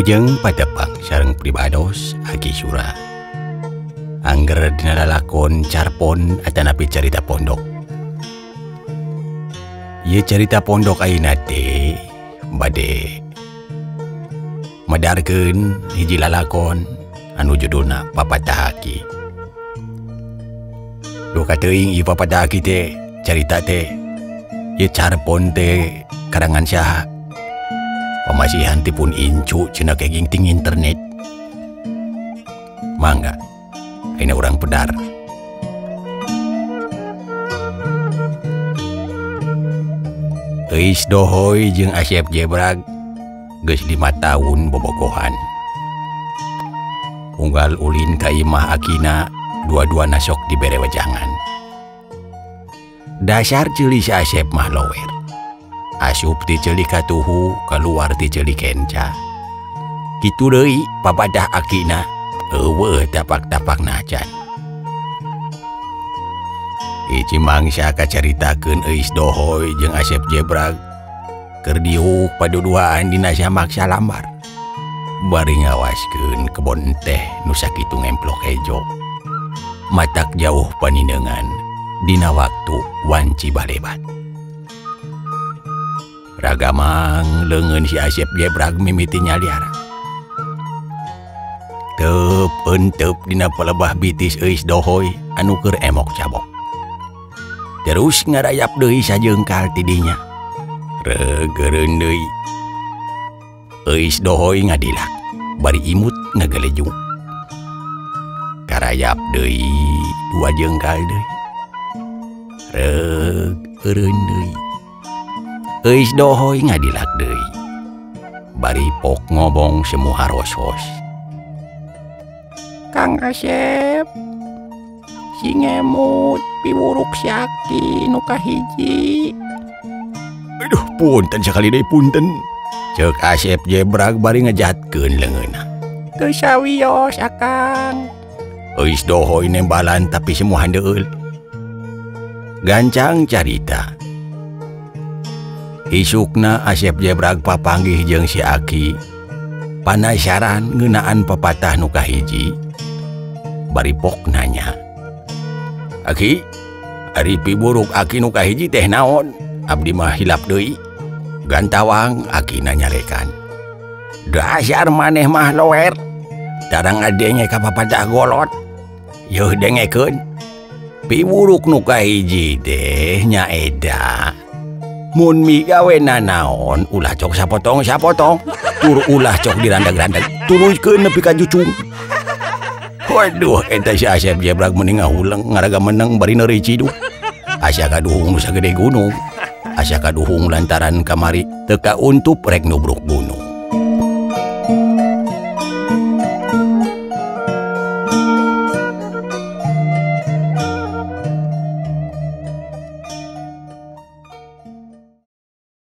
Wilujeng patepang sareng pribados Aki Sura. Angger dina lalakon carpon atanapi carita pondok. Ieu carita pondok ayeuna teh bade medarkeun hiji lalakon anu judulna Papatah Aki. Duh kateuing ieu Papatah Aki teh carita teh ieu carpon teh karangan saha? Pamasihan ti pun incu cenah keging ting internet. Mangga, ayeuna urang pedar. Euis Dohoy jeung Asep Jebrag geus 5 tahun bobogohan. Unggal ulin ka imah akina, dua-duana sok dibere wejangan. Dasar ceuli si Asep mah lower. Asup ti ceuli katuhu, kaluar ti ceuli kenca. Kitu deui papadah akina, eueuh tapak-tapakna acan. Ici mangsa kacaritakeun Euis Dohoy jeung Asep Jebrag keur diuk paduduaan dina samak salambar. Bari ngawaskeun kebon teh nu sakitu ngemplok hejo. Matak jauh paninengan dina waktu wanci balebat. Ragamang leungeun si Asep Jebrag mimiti nyaliara. Teup enteup dina palebah bitis Euis Dohoy anu keur emok cabok. Terus ngarayap deui sajengkal ti dinya. Reugeureun deui. Euis Dohoy ngadilak bari imut ngagelejung. Karayap deui 2 jengkal deui. Reugeureun deui. Euis Dohoy ngadilak deui. Bari pok ngomong semua rosos. Kang Asep, si ngemut piwuruk si Aki nu kahiji. Aduh, punten sakali deui punten. Ceuk Asep Jebrag bari ngejatkeun leungeunna. Teu sawios akang. Euis Dohoy nembalan tapi semua handeueul. Gancang carita. Isukna Asep Jebrag papanggih jeung si Aki. Panasaran ngeunaan papatah nu kahiji. Bari pok nanya. Aki, ari piburuk Aki nu kahiji teh naon? Abdi mah hilap deui. Gantawang Aki nanyalekan. Dasar maneh mah lower. Tarang adenge ka papatah golot. Yeuh dengekeun. Piburuk nu kahiji teh nyaeta mun migawe nanaon ulah cok sapotong-sapotong, tur ulah cok dirandag-randag, tuluykeun nepi ka jucung. Waduh, eta si Asep Jebrag meni ngahuleng ngaraga meneng bari neuri ciduh. Asa kaduhung nu sagede gunung. Asa kaduhung lantaran kamari teu kauntup rek nubruk gunung.